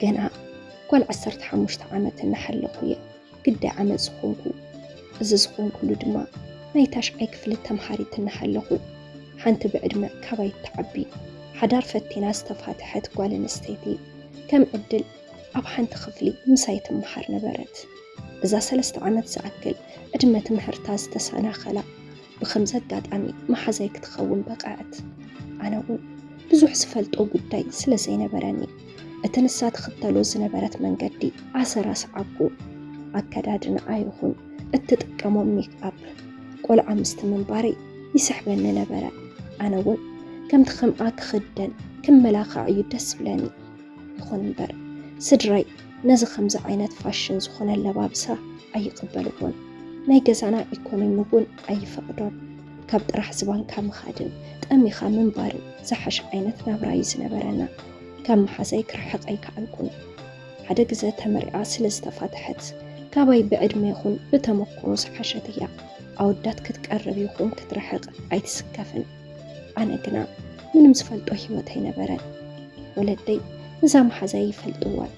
ገና ጓል ዓሰርተ ሓሙሽተ ዓመት እናሓለኹ እየ ግዳይ ዓመት ዝኾንኩ። እዚ ዝኾንኩሉ ድማ ናይ ታሽዓይ ክፍሊ ተምሃሪት እናሓለኹ፣ ሓንቲ ብዕድመ ካባይ እትዓቢ፣ ሓዳር ፈቲና ዝተፋትሐት ጓል ኣንስተይቲ ከም ዕድል ኣብ ሓንቲ ክፍሊ ምሳይ ትመሃር ነበረት። እዛ ሰለስተ ዓመት ዝኣክል ዕድመ ትምህርታ ዝተሰናኸላ ብኸምዚ ኣጋጣሚ መሓዛይ ክትኸውን በቕዐት። ኣነ እውን ብዙሕ ዝፈልጦ ጉዳይ ስለ ዘይነበረኒ፣ እቲ ንሳ ትኽተሎ ዝነበረት መንገዲ ኣሰር ኣስዓብኩ። ኣከዳድናኣ ይኹን እትጥቀሞ ሜክኣፕ፣ ቆልዓ ምስቲ ምንባረይ ይስሕበኒ ነበረ። ኣነ እውን ከምቲ ከምኣ ክኽደን ክመላኻዕ እዩ ደስ ዝብለኒ። ይኹን እምበር፣ ስድራይ ነዚ ከምዚ ዓይነት ፋሽን ዝኾነ ኣለባብሳ ኣይቕበልዎን። ናይ ገዛና ኢኮኖሚ እውን ኣይፈቕዶን። ካብ ጥራሕ ዝባንካ ምኻድን ጠሚኻ ምንባርን ዝሓሸ ዓይነት ናብራ እዩ ዝነበረና። ካብ መሓዛይ ክርሕቕ ኣይከኣልኩን። ሓደ ግዘ ተመሪዓ ስለ ዝተፋትሐት፣ ካባይ ብዕድመ ይኹን ብተመክሮ ዝሓሸት እያ። ኣወዳት ክትቀርብ ይኹን ክትርሕቕ ኣይትስከፍን። ኣነ ግና ምንም ዝፈልጦ ህይወት ኣይነበረን። ወለደይ ነዛ መሓዛይ ይፈልጥዋን።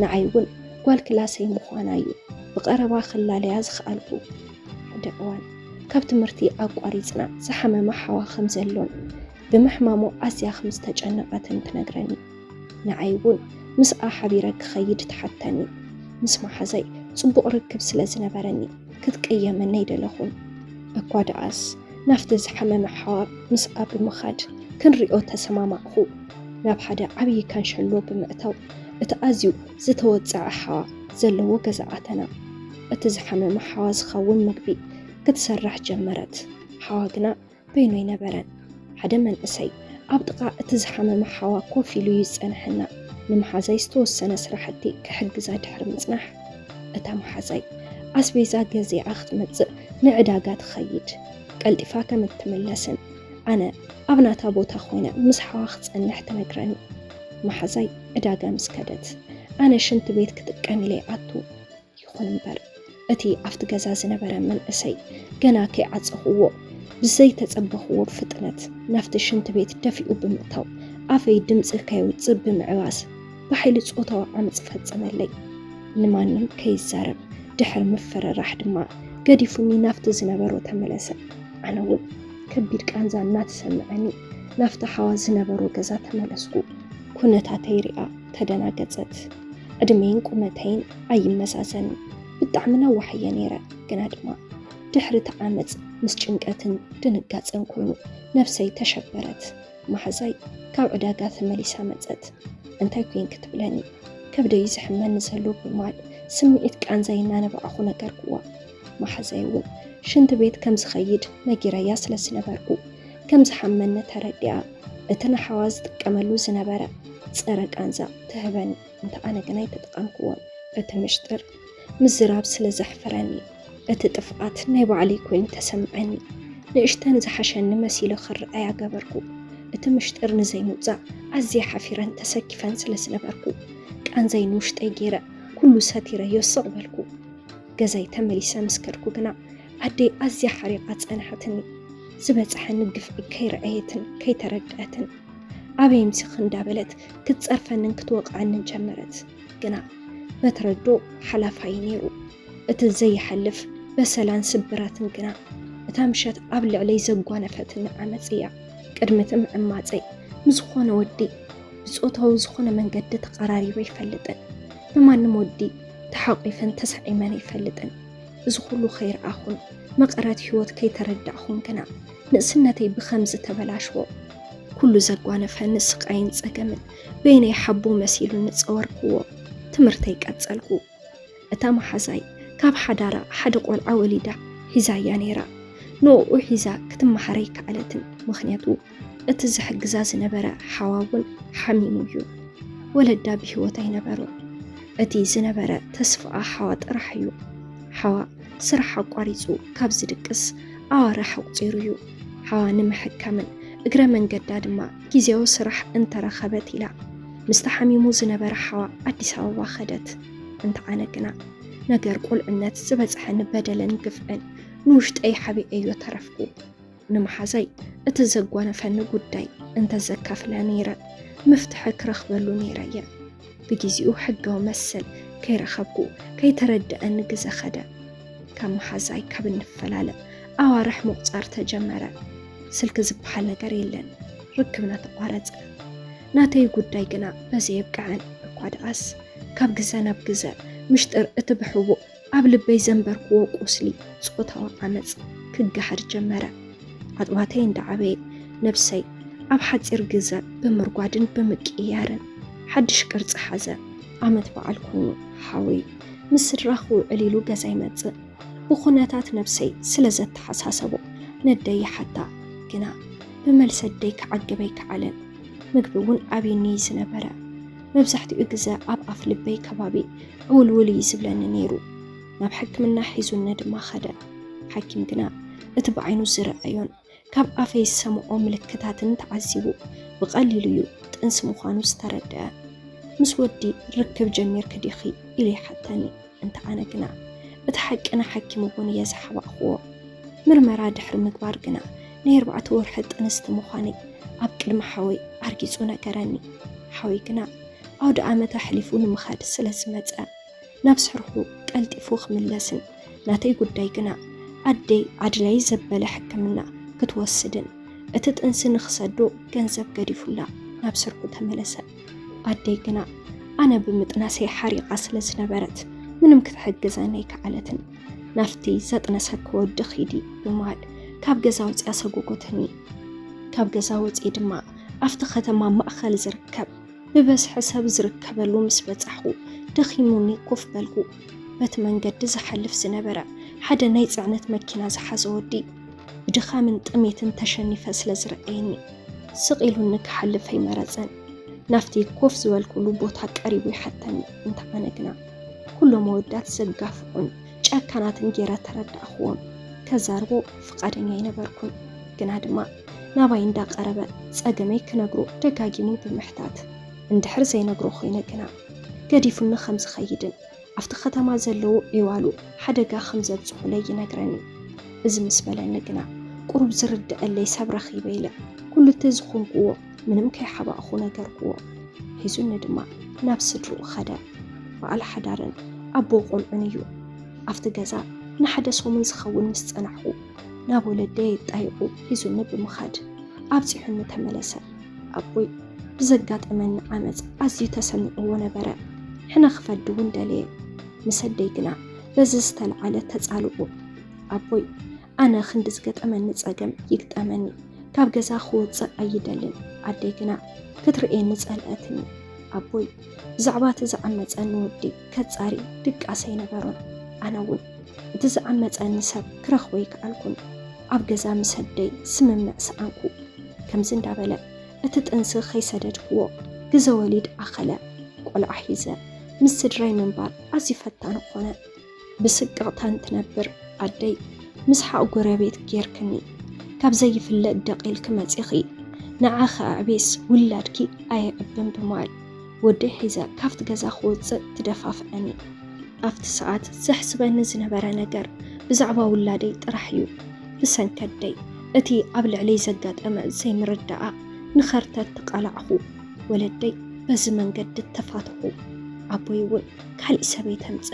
ንዓይ እውን ጓል ክላሰይ ምዃና እዩ ብቐረባ ክላለያ ዝኸኣልኩ። ሓደ እዋን ካብ ትምህርቲ ኣቋሪጽና ዝሓመመ ሓዋ ከም ዘሎን ብምሕማሙ ኣዝያ ከም ዝተጨነቐትን ትነግረኒ። ንዓይ እውን ምስኣ ሓቢረ ክኸይድ ትሓተኒ። ምስ መሓዛይ ጽቡቕ ርክብ ስለ ዝነበረኒ ክትቅየመኒ ኣይደለኹን። እኳ ደኣስ ናብቲ ዝሓመመ ሓዋ ምስኣ ብምኻድ ክንሪኦ ተሰማማዕኹ። ናብ ሓደ ዓብዪ ካንሸሎ ብምእታው እቲ ኣዝዩ ዝተወጽዐ ሓዋ ዘለዎ ገዛ ኣተና። እቲ ዝሓመመ ሓዋ ዝኸውን ምግቢ ክትሰርሕ ጀመረት። ሓዋ ግና በይኑ ኣይነበረን። ሓደ መንእሰይ ኣብ ጥቓ እቲ ዝሓመመ ሓዋ ኮፍ ኢሉ እዩ ዝጸንሐና። ንመሓዛይ ዝተወሰነ ስራሕቲ ክሕግዛ ድሕሪ ምጽናሕ፣ እታ መሓዛይ ኣስቤዛ ገዚኣ ክትመጽእ ንዕዳጋ ትኸይድ። ቀልጢፋ ከም እትምለስን ኣነ ኣብ ናታ ቦታ ኮይነ ምስ ሓዋ ክጸንሕ ትነግረኒ። መሓዛይ ዕዳጋ ምስ ከደት፣ ኣነ ሽንቲ ቤት ክጥቀም ኢለ ይኣቱ። ይኹን እምበር፣ እቲ ኣብቲ ገዛ ዝነበረ መንእሰይ ገና ከይዓጸኽዎ፣ ብዘይተጸበኽዎ ፍጥነት ናብቲ ሽንቲ ቤት ደፊኡ ብምእታው፣ ኣፈይ ድምጺ ከየውጽእ ብምዕባስ፣ ብሓይሊ ጾታዊ ዓመጽ ፈጸመለይ። ንማንም ከይዛረብ ድሕሪ ምፍርራሕ ድማ፣ ገዲፉኒ ናብቲ ዝነበሮ ተመለሰ። ኣነ እውን ከቢድ ቃንዛ እናተሰምዐኒ፣ ናብቲ ሓዋ ዝነበሮ ገዛ ተመለስኩ። ኩነታተይ ሪኣ ተደናገጸት። ዕድመይን ቁመተይን ኣይመዛዘንን። ብጣዕሚ ነዋሕ እየ ነይረ፣ ግና ድማ ድሕሪ እቲ ዓመጽ ምስ ጭንቀትን ድንጋጸን ኮይኑ ነብሰይ ተሸበረት። መሓዛይ ካብ ዕዳጋ ተመሊሳ መጸት። እንታይ ኮይንኪ ትብለኒ? ከብደይ ዝሕመኒ ዘሎ ብምባል ስምዒት ቃንዛይ እናነባዕኹ ነገርኩዋ። መሓዛይ እውን ሽንቲ ቤት ከም ዝኸይድ ነጊረያ ስለ ዝነበርኩ ከም ዝሓመኒ ተረዲኣ እቲ ንሓዋ ዝጥቀመሉ ዝነበረ ጸረ ቃንዛ ትህበኒ፣ እንተ ኣነ ግን ኣይተጠቐምኩዎን። እቲ ምሽጥር ምዝራብ ስለ ዘሕፈረኒ፣ እቲ ጥፍኣት ናይ ባዕለይ ኮይኑ ተሰምዐኒ። ንእሽተን ዝሓሸኒ መሲለ ክረኣያ ገበርኩ። እቲ ምሽጥር ንዘይምውጻእ ኣዝየ ሓፊረን ተሰኪፈን ስለ ዝነበርኩ፣ ቃንዛይ ንውሽጠይ ገይረ ኩሉ ሰቲረዮ ስቕ በልኩ። ገዛይ ተመሊሰ ምስ ከድኩ ግና ኣደይ ኣዝያ ሓሪቓ ጸንሓትኒ። ዝበጽሐኒ ግፍዒ ከይረኣየትን ከይተረድኣትን፣ ኣበይ ኣምሲኺ እንዳበለት ክትጸርፈንን ክትወቕዐንን ጀመረት። ግና በተረዶ ሓላፋይ ነይሩ። እቲ ዘይሓልፍ በሰላን ስብራትን ግና እታ ምሸት ኣብ ልዕለይ ዘጓነፈትኒ ዓመጽ እያ። ቅድሚ እቲ ምዕማጸይ ምስ ዝኾነ ወዲ ብጾታዊ ዝኾነ መንገዲ ተቐራሪበ ኣይፈልጥን። ብማንም ወዲ ተሓቂፈን ተሳዒመን ኣይፈልጥን። እዚ ኩሉ ከይረኣኹን መቐረት ህይወት ከይተረዳእኹን ግና ንእስነተይ ብኸምዚ ተበላሽዎ። ኩሉ ዘጓነፈኒ ስቓይን ጸገምን በይነይ ሓቦ መሲሉኒ ጸወርኩዎ። ትምህርተይ ቀጸልኩ። እታ መሓዛይ ካብ ሓዳራ ሓደ ቆልዓ ወሊዳ ሒዛያ ነይራ። ንዕኡ ሒዛ ክትመሃር ኣይከኣለትን። ምኽንያቱ እቲ ዝሕግዛ ዝነበረ ሓዋ እውን ሓሚሙ እዩ። ወለዳ ብህይወት ኣይነበሩን። እቲ ዝነበረ ተስፋኣ ሓዋ ጥራሕ እዩ። ሓዋ ስራሕ ኣቋሪጹ ካብ ዝድቅስ ኣዋርሕ ኣቑጺሩ እዩ። ሓዋ ንምሕካምን እግረ መንገዳ ድማ ግዜያዊ ስራሕ እንተረኸበት ኢላ ምስቲ ሓሚሙ ዝነበረ ሓዋ ኣዲስ ኣበባ ከደት። እንተ ኣነ ግና ነገር ቁልዕነት ዝበጽሐኒ በደልን ግፍዕን ንውሽጠይ ሓቢኤዮ ተረፍኩ። ንመሓዛይ እቲ ዘጓነፈኒ ጉዳይ እንተዘካፍላ ነይረ፣ መፍትሒ ክረኽበሉ ነይረ እየ። ብግዜኡ ሕጋዊ መሰል ከይረኸብኩ ከይተረድኣኒ ግዘ ኸደ። ካብ መሓዛይ ካብ እንፈላለ ኣዋርሕ ምቑጻር ተጀመረ። ስልኪ ዝበሃል ነገር የለን። ርክብና ተቋረጸ። ናተይ ጉዳይ ግና በዚ የብቅዐን። እኳ ደኣስ ካብ ግዘ ናብ ግዘ ምሽጥር እቲ ብሕቡእ ኣብ ልበይ ዘንበርክዎ ቁስሊ ጾታዊ ዓመጽ ክገሃድ ጀመረ። ኣጥባተይ እንዳዓበየ ነብሰይ ኣብ ሓጺር ግዘ ብምርጓድን ብምቅይያርን ሓድሽ ቅርጺ ሓዘ። ዓመት በዓል ኮይኑ ሓወይ ምስ ስድራ ክውዕል ኢሉ ገዛ ይመጽእ። ብኹነታት ነብሰይ ስለ ዘተሓሳሰቦ ነደይ ይሓታ፣ ግና ብመልሲ ኣደይ ክዓግብ ኣይከኣለን። ምግቢ እውን ኣብዩኒ እዩ ዝነበረ። መብዛሕትኡ ግዘ ኣብ ኣፍ ልበይ ከባቢ ዕውልውል እዩ ዝብለኒ ነይሩ። ናብ ሕክምና ሒዙኒ ድማ ኸደ። ሓኪም ግና እቲ ብዓይኑ ዝረኣዮን ካብ ኣፈይ ዝሰምዖ ምልክታትን ተዓዚቡ፣ ብቐሊሉ እዩ ጥንሲ ምዃኑ ዝተረድአ። ምስ ወዲ ርክብ ጀሚርኪ ዲኺ? ኢሉ ይሓተኒ። እንተ ኣነ ግና እቲ ሓቂ ንሓኪም እውን እየ ዝሓባእክዎ። ምርመራ ድሕሪ ምግባር ግና ናይ ኣርባዕተ ወርሒ ጥንስቲ ምዃነይ ኣብ ቅድሚ ሓወይ ኣርጊጹ ነገረኒ። ሓወይ ግና ኣውደ ኣመት ኣሕሊፉ ንምኻድ ስለ ዝመጸ ናብ ስርሑ ቀልጢፉ ክምለስን ናተይ ጉዳይ ግና ኣደይ ኣድላይ ዘበለ ሕክምና ክትወስድን እቲ ጥንሲ ንኽሰዶ ገንዘብ ገዲፉላ ናብ ስርሑ ተመለሰ። ኣደይ ግና ኣነ ብምጥናሰይ ሓሪቓ ስለ ዝነበረት ምንም ክትሕግዘኒ ኣይከኣለትን። ናብቲ ዘጥነሰኪ ወዲ ኺዲ ብምባል ካብ ገዛ ኣውፅያ ሰጎጎትኒ። ካብ ገዛ ወፅየ ድማ ኣብቲ ከተማ ማእኸል ዝርከብ ብበዝሒ ሰብ ዝርከበሉ ምስ በጻሕኹ ደኺሙኒ ኮፍ በልኩ። በቲ መንገዲ ዝሓልፍ ዝነበረ ሓደ ናይ ጽዕነት መኪና ዝሓዘ ወዲ ብድኻምን ጥሜትን ተሸኒፈ ስለ ዝረኣየኒ ስቕ ኢሉኒ ክሓልፍ ኣይመረጸን። ናብቲ ኮፍ ዝበልኩሉ ቦታ ቀሪቡ ይሓተኒ። እንተ ኣነ ግና ኩሎም ኣወዳት ዘጋፍዑን ጨካናትን ገይረ ተረዳእኽዎም። ከዛርቦ ፍቓደኛ ኣይነበርኩን። ግና ድማ ናባይ እንዳቐረበ ጸገመይ ክነግሮ ደጋጊሙ ብምሕታት፣ እንድሕር ዘይነግሮ ኮይነ ግና ገዲፉኒ ከም ዝኸይድን ኣብቲ ከተማ ዘለዉ ዒዋሉ ሓደጋ ከም ዘብጽሑለይ ይነግረኒ። እዚ ምስ በለኒ ግና ቁሩብ ዝርድኣለይ ሰብ ረኺበ ኢለ ኩሉ እቲ ዝኾንክዎ ምንም ከይሓባእኹ ነገርክዎ። ሒዙኒ ድማ ናብ ስድርኡ ኸደ። በዓል ሓዳርን ኣቦ ቆልዑን እዩ። ኣብቲ ገዛ ንሓደ ሰሙን ዝኸውን ምስ ጸናሕኩ ናብ ወለደይ ኣጣይቑ ሒዙኒ ብምኻድ ኣብጺሑኒ ተመለሰ። ኣቦይ ብዘጋጠመኒ ዓመጽ ኣዝዩ ተሰሚዕዎ ነበረ። ሕነ ክፈዲ እውን ደለየ። ምስ ኣደይ ግና በዚ ዝተለዓለ ተጻልኡ። ኣቦይ ኣነ ክንዲ ዝገጠመኒ ጸገም ይግጠመኒ፣ ካብ ገዛ ክወጽእ ኣይደልን። ኣደይ ግና ክትርእየኒ ጸልኣትኒ። ኣቦይ ብዛዕባ እቲ ዝዓመጸኒ ወዲ ከጻሪ ድቃስ ኣይነበሮን። ኣነ እውን እቲ ዝዓመጸኒ ሰብ ክረኽቦ ኣይከኣልኩን። ኣብ ገዛ ምስ ኣደይ ስምምዕ ሰኣንኩ። ከምዚ እንዳበለ እቲ ጥንሲ ከይሰደድክዎ ግዘ ወሊድ ኣኸለ። ቆልዓ ሒዘ ምስ ስድራይ ምንባር ኣዝዩ ፈታኒ ኮነ። ብስቅቕታ እንትነብር ኣደይ ምስሓቕ ጎረቤት ጌርክኒ። ካብ ዘይፍለጥ ደቒልኪ መጺኺ፣ ንዓኺ ኣዕቤስ ውላድኪ ኣየዕብን ብምባል ወደይ ሒዘ ካብቲ ገዛ ክወጽእ ትደፋፍኣኒ። ኣብቲ ሰዓት ዘሕስበኒ ዝነበረ ነገር ብዛዕባ ውላደይ ጥራሕ እዩ። ብሰንኪ ኣደይ እቲ ኣብ ልዕለይ ዘጋጠመ ዘይምርድኣ ንኸርተት ተቓላዕኹ። ወለደይ በዚ መንገዲ ተፋትሑ። ኣቦይ እውን ካሊእ ሰበይቲ ኣምጸ።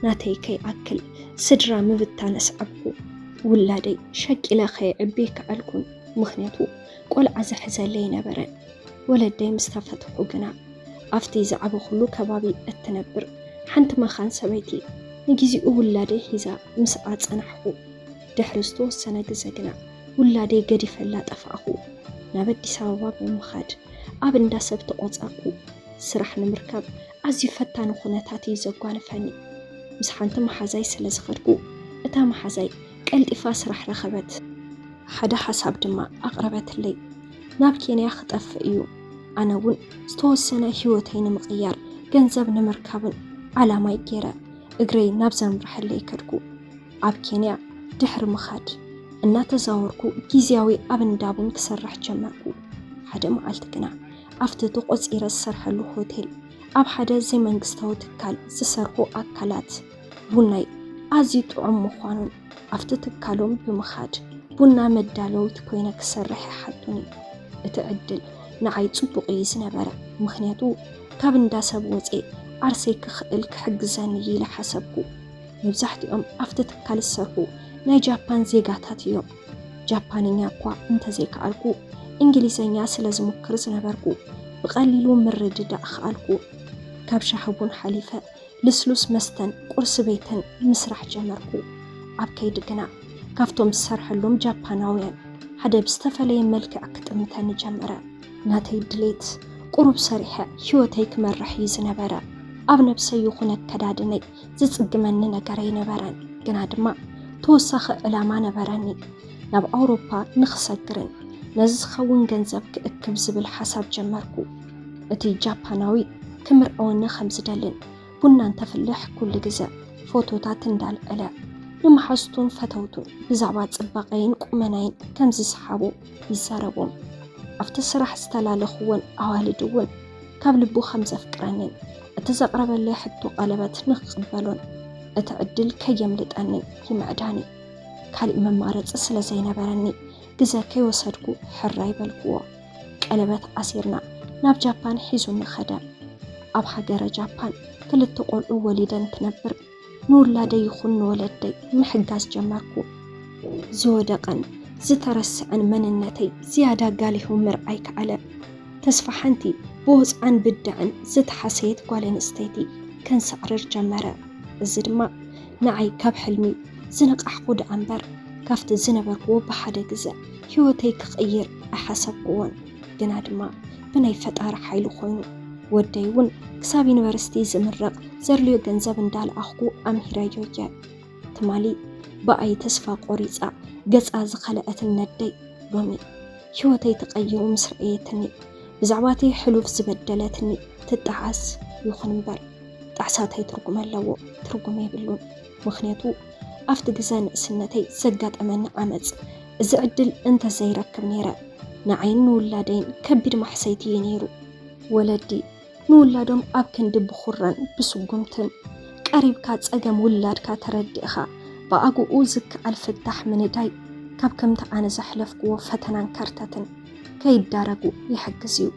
ናተይ ከይኣክል ስድራ ምብታን ኣስዓብኩ። ውላደይ ሸቂለ ከየዕቢ ኣይከኣልኩን፣ ምኽንያቱ ቆልዓ ዝሕዘለይ ኣይነበረን። ወለደይ ምስ ተፈትሑ ግና ኣብቲ ዝዓበኹሉ ከባቢ እትነብር ሓንቲ መኻን ሰበይቲ ንግዜኡ ውላደይ ሒዛ ምስኣ ጸናሕኩ። ድሕሪ ዝተወሰነ ግዘ ግና ውላደይ ገዲፈላ ጠፋእኹ። ናብ ኣዲስ ኣበባ ብምኻድ ኣብ እንዳ ሰብ ተቖጸርኩ። ስራሕ ንምርካብ ኣዝዩ ፈታኒ ኩነታት እዩ ዘጓነፈኒ። ምስ ሓንቲ መሓዛይ ስለ ዝኸድኩ እታ መሓዛይ ቀልጢፋ ስራሕ ረኸበት። ሓደ ሓሳብ ድማ ኣቕረበትለይ። ናብ ኬንያ ክጠፍእ እዩ። ኣነ እውን ዝተወሰነ ህይወተይ ንምቕያር ገንዘብ ንምርካብን ዓላማይ ገይረ እግረይ ናብ ዘምርሐለይ ከድኩ። ኣብ ኬንያ ድሕሪ ምኻድ እናተዛወርኩ ግዝያዊ ኣብ እንዳ ቡን ክሰርሕ ጀመርኩ። ሓደ መዓልቲ ግና ኣብቲ ተቖጺረ ዝሰርሐሉ ሆቴል ኣብ ሓደ ዘይመንግስታዊ ትካል ዝሰርሑ ኣካላት ቡናይ ኣዝዩ ጥዑም ምዃኑን ኣብቲ ትካሎም ብምኻድ ቡና መዳለዊት ኮይነ ክሰርሕ ይሓቱኒ። እቲ ዕድል ንዓይ ጽቡቕ እዩ ዝነበረ፣ ምኽንያቱ ካብ እንዳ ሰብ ወፅየ ዓርሰይ ክኽእል ክሕግዘኒ እዩ ኢለ ሓሰብኩ። መብዛሕትኦም ኣብቲ ትካል ዝሰርሑ ናይ ጃፓን ዜጋታት እዮም። ጃፓንኛ እኳ እንተዘይከኣልኩ፣ እንግሊዘኛ ስለ ዝሙክር ዝነበርኩ፣ ብቐሊሉ ምርድዳእ ከኣልኩ። ካብ ሻሂ ቡን ሓሊፈ ልስሉስ መስተን ቁርሲ ቤትን ምስራሕ ጀመርኩ። ኣብ ከይዲ ግና ካብቶም ዝሰርሐሎም ጃፓናውያን ሓደ ብዝተፈለየ መልክዕ ክጥምተኒ ጀመረ። ናተይ ድሌት ቁሩብ ሰሪሐ ህይወተይ ክመርሕ እዩ ዝነበረ። ኣብ ነብሰይ ይኹን ኣከዳድነይ ዝጽግመኒ ነገር ኣይነበረን። ግና ድማ ተወሳኺ ዕላማ ነበረኒ። ናብ ኣውሮፓ ንኽሰግርን ነዚ ዝኸውን ገንዘብ ክእክብ ዝብል ሓሳብ ጀመርኩ። እቲ ጃፓናዊ ክምርዐወኒ ከም ዝደልን ቡና እንተፍልሕ ኩሉ ግዘ ፎቶታት እንዳልዐለ ንመሓዙቱን ፈተውቱን ብዛዕባ ጽባቐይን ቁመናይን ከም ዝሰሓቦ ይዛረቦም። ኣብቲ ስራሕ ዝተላለኽወን ኣዋልድ እውን ካብ ልቡ ከም ዘፍቅረንን እቲ ዘቕረበለይ ሕቶ ቀለበት ንክቕበሎን እቲ ዕድል ከየምልጠንን ይምዕዳኒ። ካሊእ መማረፂ ስለ ዘይነበረኒ ግዘ ከይወሰድኩ ሕራይ በልክዎ። ቀለበት ኣሲርና ናብ ጃፓን ሒዙኒ ኸደ። ኣብ ሃገረ ጃፓን ክልተ ቆልዑ ወሊደ እንትነብር ንውላደይ ይኹን ንወለደይ ምሕጋዝ ጀመርኩ። ዝወደቐን ዝተረስዐን መንነተይ ዝያዳ ጋሊሁ ምርኣይ ከኣለ። ተስፋ ሓንቲ ብወፅዓን ብድዐን ዝተሓሰየት ጓል ኣንስተይቲ ከንሳዕርር ጀመረ። እዚ ድማ ንዓይ ካብ ሕልሚ ዝነቃሕኩ ደኣ እምበር ካብቲ ዝነበርክዎ ብሓደ ግዘ ህይወተይ ክቕይር ኣይሓሰብክዎን። ግና ድማ ብናይ ፈጣሪ ሓይሊ ኮይኑ ወደይ እውን ክሳብ ዩኒቨርሲቲ ዝምረቕ ዘድልዮ ገንዘብ እንዳልኣኽኩ ኣምሂረዮ እየ። ትማሊ ብኣይ ተስፋ ቆሪፃ ገፃ ዝኸለአትን ነደይ ሎሚ ህይወተይ ተቐይሩ ምስ ረኣየትኒ ብዛዕባተይ ሕሉፍ ዝበደለትኒ ትጠዓስ። ይኹን እምበር ጣዕሳተይ ትርጉም ኣለዎ ትርጉም የብሉን። ምኽንያቱ ኣብቲ ግዘ ንእስነተይ ዘጋጠመኒ ዓመፅ እዚ ዕድል እንተዘይረክብ ነይረ ንዓይን ንውላደይን ከቢድ ማሕሰይቲ እዩ ነይሩ። ወለዲ ንውላዶም ኣብ ክንዲ ብኹራን ብስጉምትን ቀሪብካ ፀገም ውላድካ ተረዲእኻ ብኣግኡ ዝከኣል ፍታሕ ምንዳይ ካብ ከምቲ ኣነ ዘሕለፍክዎ ፈተናን ከርተትን ከይዳረጉ ይሕግዝ እዩ።